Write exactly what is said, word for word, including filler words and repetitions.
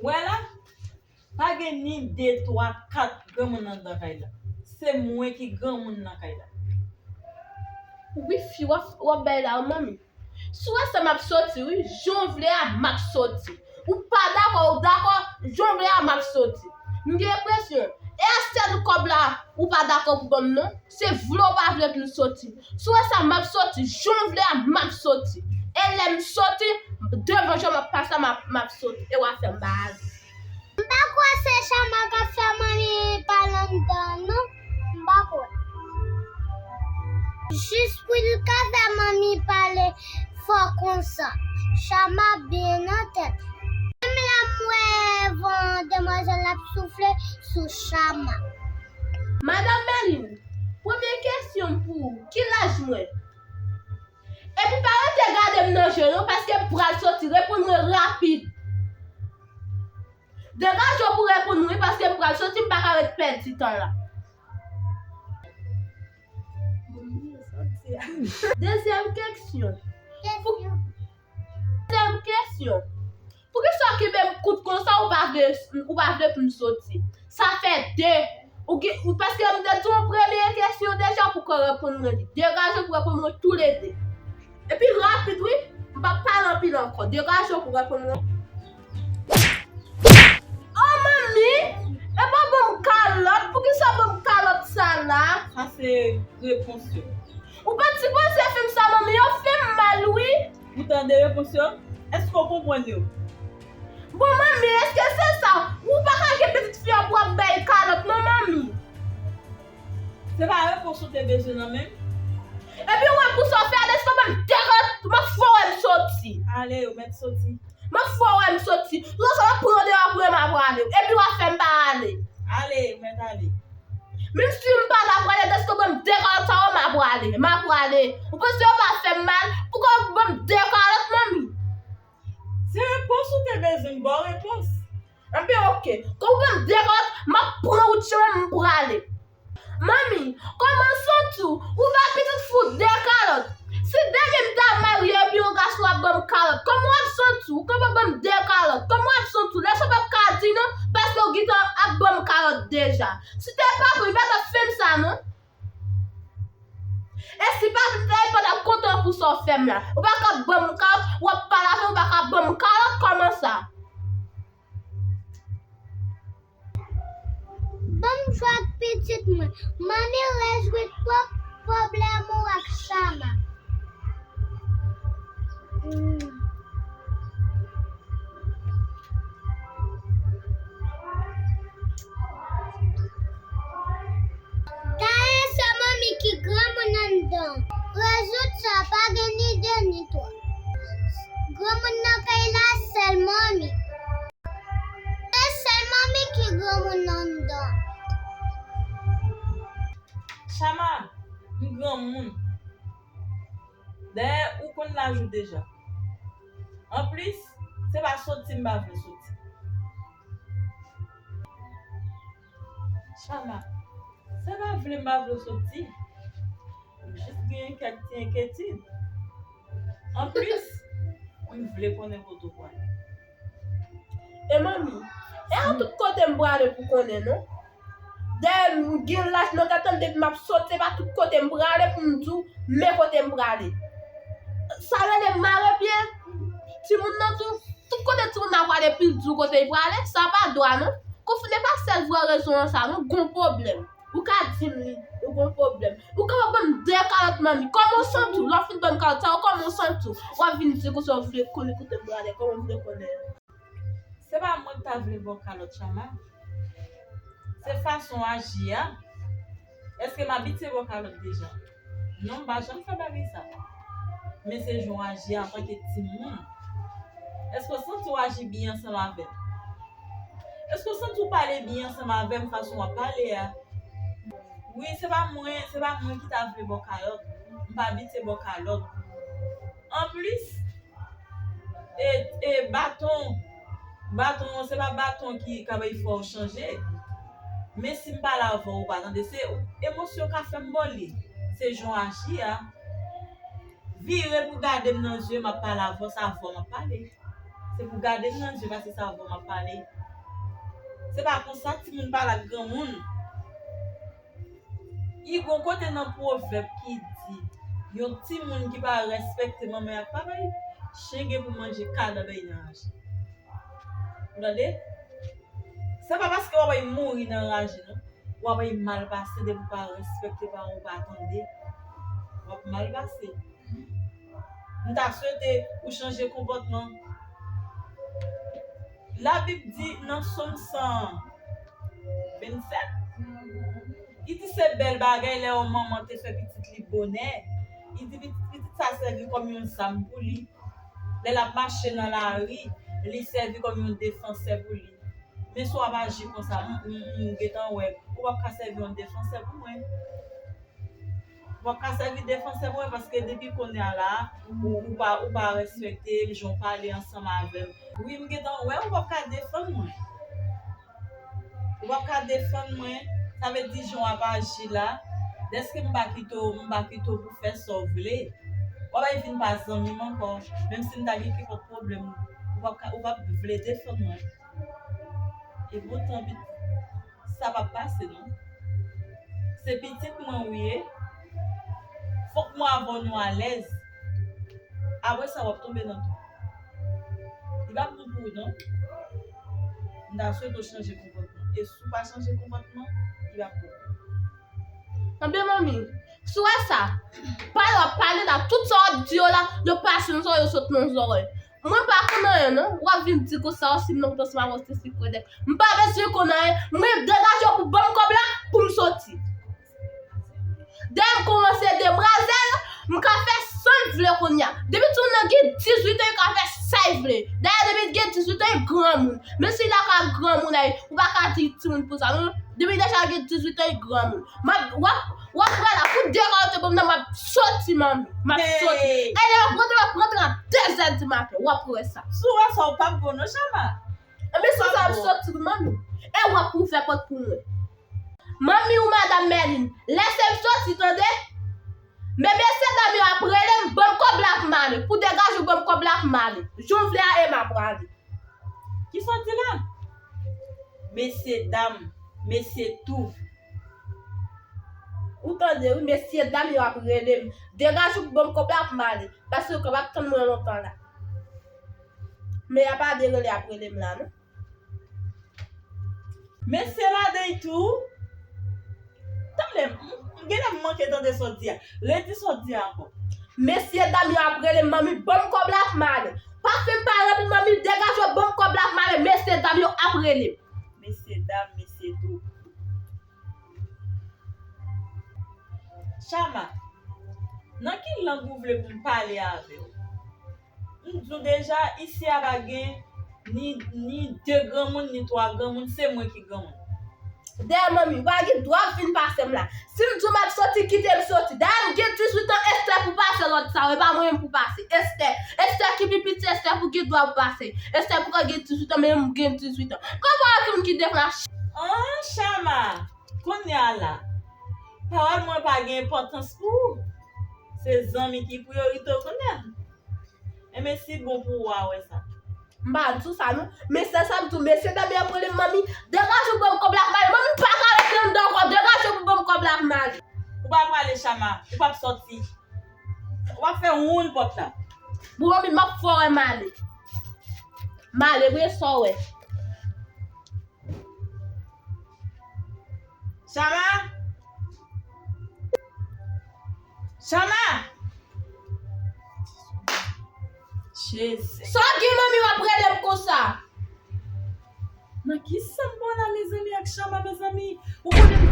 Wè la, pa gen ni de, twa, kat granmoun anndan kay la. Se mwen ki granmoun nan kay la. Wi, fi, w ap, w ap bay la, wi, manmi. Si w wè sa, m ap soti, wi. Jan w vle a, m ap soti. Ou pa dakò, ou dakò, jan w vle a, m ap soti. M gen enpresyon, e a sèl kòb la, ou pa dakò pou ban m, non. Se vle ou pa vle pou m soti. Si w wè sa, m ap soti. Jan w vle a, m ap soti. E lè m soti, devan jan m ap pase a, m ap, m ap soti. E w a fè m pa ale. M pa kwè se Chama k ap fè manmi pale anndan, non. M pa kwè. Jis pou l ka fè manmi pale fò konsa. Chama byen nan tèt. Menm lè m wè van demwazèl ap soufle sou Chama. Madanm Merline, premye kesyon m pou ou, ki laj mwen? Epi pa rete gade m nan je non, paske m pral soti, reponn mwen rapid. Degaje w pou reponn mwen, paske m pral soti, m pa ka ret pèdi tan la. Dezyèm kesyon. Dezyèm kesyon. Poukisa w kenbe m kout konsa, ou pa vle, ou pa vle pou m soti? Sa fè de. Ou gen, ou, paske m te di w premye kesyon deja pou w ka reponn mwen li. Degaje w pou reponn mwen toulede. Epi rapid, wi. M p ap pale anpil ankò. Degaje w pou reponn mwen. Oh, manmi! E pa ban m kalòt. Poukisa ban m kalòt sa la? Sa se repons yo. Ou pa t sipoze fè m sa, manmi. Yo fè m mal, wi. Ou tande repons yo? Èske w konprann yo? Bon, manmi, èske se sa? Ou pa ka gen pitit fi an pou w ap bay kalòt, non, manmi. Se pa repons ou te bezwen nan men m? Epi w wè pou sa w fè a, deske w ban m de kalòt, m ap fè w wè m soti. Ale, ou mèt soti. M ap fè w wè m soti. Lè sa w ap pran deyò pou m ap prale. Epi w ap fè m pa ale. Ale, ou mèt ale. Menm si m pa ta prale, deske w ban m de kalòt sa yo, m ap prale. M ap prale. Ou panse yo pa fè m mal? Poukò w ban m de kalòt, manmi? Se repons ou te bezwen, m ba w repons. Anben, oke. Kòm ou ban m de kalòt, m ap pran wout chemen m, m prale. Manmi, kòman w santi w? Ou ba pitit fi w de kalòt. Si demen m ta marye epi yon gason ap ban m kalòt, kòman w ap santi w? Ou kapab ban m de kalòt. Kòman w ap santi w? Lè sa w p ap ka di non, paske w gentan ap ban m kalòt deja. Si te pa vre, w pa t ap fè m sa non. E si pa vre, m ta kontan pou sa w fè m la. Ou pa ka ban m kalòt, w ap pale avè m, ou pa ka ban m kalòt, kòman sa? Ban m jwe ak pitit mwen. Manmi rezoud pwòp pwoblèm ou ak Chama. Hmm. Dayè se manmi ki granmoun anndan. Rezoud sa, pa gen ni de ni twa. Granmoun nan kay la, sèl manmi. Se sèl manmi ki granmoun anndan. Chama, m granmoun. Dayè, ou konn laj ou deja. Anplis, se pa soti m pa vle soti. Chama, se pa vle m pa vle soti. M jis gen kèk ti enkyetid. Anplis, m vle konnen kote w prale. E manmi, e a tout kote m prale pou konnen non. Dayè m gen laj nan tèt mwen, depi m ap soti, se pa tout kote m prale pou m di w men kote m prale. Sa rele mare pye. Timoun nan tou, tout kote timoun nan prale, epi l di w kote l prale, sa pa dwa non. Konfine pa sèl vrè rezon an sa non, gon pwoblèm. Ou ka di m li, ou gon pwoblèm. Ou kapab ban m de kalòt manmi. Kòman w santi w? Lè w fin ban m kalòt sa yo, kòman w santi w? W ap vin di konsa w vle konnen kote m prale, kòman w vle konnen? Se pa mwen ki ta vle ba w kalòt, Chama. Se fason w aji a. Èske m abitye ba w kalòt deja? Non, m pa janm fè bagay sa. Men se jan w aji antanke timoun. Èske w santi w aji byen ansanm avè m? Èske w santi w pale byen ansanm avè m fason w ap pale a? Wi, se pa mwen, se pa mwen ki ta vle ba w kalòt. M pa abitye ba w kalòt. Anplis, e, e baton, baton an, se pa baton ki kapab fè w chanje. Men si m pale avè w, ou pa tande, se emosyon ka fè m ba w li. Se jan w aji a. Vire pou gade m nan zye, m ap pale avè w, se avè w m ap pale. Se pou gade m nan je, paske sa avè w m ap pale. Se pa konsa timoun pale ak granmoun. I gon kote nan pwovèb ki di, yon timoun ki pa respekte manman ak papa l, chen gen pou manje kadanbèy nan raje. Ou tande? Se pa paske w ap mouri nan raje, non. W ap mal pase depi w pa respekte paran w, pa tande. W ap mal pase. M ta swete ou chanje konpòtman. Labib di nan Sòm san vennsèt, li di se bèl bagay lè yon manman te fè pitit li bonè. Li di pitit, pitit sa sèvi kòm yon zam pou li. Lè l ap mache nan lari, li sèvi kòm yon defansè pou li. Men si w ap aji konsa, m, m, m gentan wè, ou p ap ka sèvi yon defansè pou mwen. Ou p ap ka sèvi defansè pou mwen, paske depi kounye a la, ou, ou pa, ou pa respekte m, jan w pale ansanm avè m. Wi, m gentan wè, ou p ap ka defann mwen. Ou p ap ka defann mwen. Sa vle di jan w ap aji la, dèske m pa kite w, m pa kite w pou fè sa w vle. W ap vin pa zanmi m ankò. Menm si m ta gen kenpòt pwoblèm, ou p ap ka, ou p ap vle defann mwen. E poutan, sa p ap pase, non. Se pitit mwen ou ye. Fòk mwen avè w nou alèz. Apre sa, w ap tonbe nan tou. Li p ap bon pou ou, non. M ta swete w chanje konpòtman. E si w pa chanje konpòtman, li p ap bon. Ebyen, manmi, si w wè sa, pale w ap pale la, tout sa w ap di yo la, yo pase nan zòrèy, yo sot nan zòrèy. Mwen pa konn anyen, non. W ap vin di konsa, w si m nan pòs, m ap wè se si kredèk. M pa bezwen konn anyen. Mwen degaje w pou ban m kòb la, pou m soti. Dèyè m kòmanse demwazèl, m ka fè sa m vle kounye a. Depi timoun nan gen dizuit an, li ka fè sa l vle. Dèyè depi l gen dizuit an, li granmoun. Men si l ak granmoun, ay, ou pa ka di timoun pou sa, non. Depi deja l gen dizuit an, li granmoun. M ap, w ap, w ap wè la, pou de kòb ou te ban m nan, m ap soti, manmi. M ap soti. Hey! E lè m ap rantre, m ap rantre a de zè di maten. W ap wè sa. Si w wè sa, w p ap bon, non, Chama. Ebyen, si sa ap soti, manmi. E w ap pou fè pòt pou mwen. Manmi ou madanm Mèlin, lèse m soti, tande? Men mesye dam yo ap rele m, ban m kòb la pou m ale. Pou degaje w, ban m kòb la pou m ale. Jan w vle a, e m ap prale. Kisa w di la? Mesye dam, mesye tou. Ou tande, wi, mesye dam yo ap rele m. Degaje w, ban m kòb la pou m ale. Paske yo kapab tann mwen lontan la. Men y a pa de rele ap rele m la, non. Mesye ladan tou. Tande, m, m, genlè m manke tande sa w di a. Redi sa w di a ankò. Mesye dam yo ap rele m, manmi, ban m kòb la pou m ale. Paske m pa ranpli, manmi, degaje w, ban m kòb la pou m ale. Mesye dam yo ap rele m. Mesye dam, mesye tou. Chama, nan ki lang ou vle pou m pale avè w? M di w deja, isi a pa gen ni, ni de granmoun, ni twa granmoun, se mwen ki granmoun. Dayè, manmi, ou pa gen dwa vin pase m la. Si m di w m ap soti, kite m soti. Dayè, m gen dizuit an, Estè pou pase lòt sa yo, e pa mwen menm pou pase. Estè, Estè ki pi piti, Estè pou gen dwa pou pase. Estè pou ka gen dizuit an, men m gen dizuit an. Kòman w ki moun ki defann ap... An, Chama, kounye a la, pawòl mwen pa gen enpòtans pou ou. Se zanmi ki priyorite w kounye a. Enben, si bon pou ou a wè sa. M pa di w sa, non. Men sèl sa m di w, mesye dam yo ap rele m, manmi, degaje w, ban m kòb la pou m ale. Manmi, m pa ka rete anndan ankò. Degaje w pou ban m kòb la pou m ale. Ou pa prale, Chama. Ou p ap soti. Ou p ap fè woun pòt la. Bon, manmi, m ap fè w wè m ale. M ale vre, sa w wè. Chama! Chama! Jezi. Sa w gen, manmi, w ap rele m konsa? Nan ki sa m pran la, mezanmi, ak Chama, mezanmi? Ou konnen